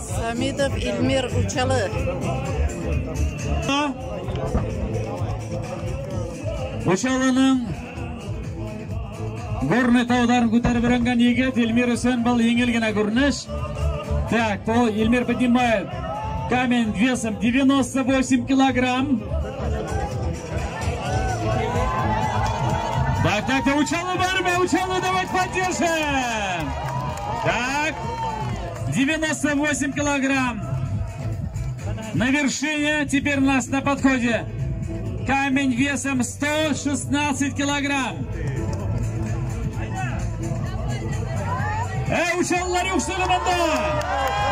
Самидов Ильмир, Учалы. Учалының горный тауҙарын күтәреп өйрәнгән егет Эльмир өсөн был еңел генә күренеш. Так, то Эльмир поднимает камень весом 98 килограмм. Так, так, так, Учалы бармы? Учалы, давайте поддержим. Так, 98 килограмм. На вершине теперь у нас на подходе камень весом 116 килограмм. Учалылар юҡ бында.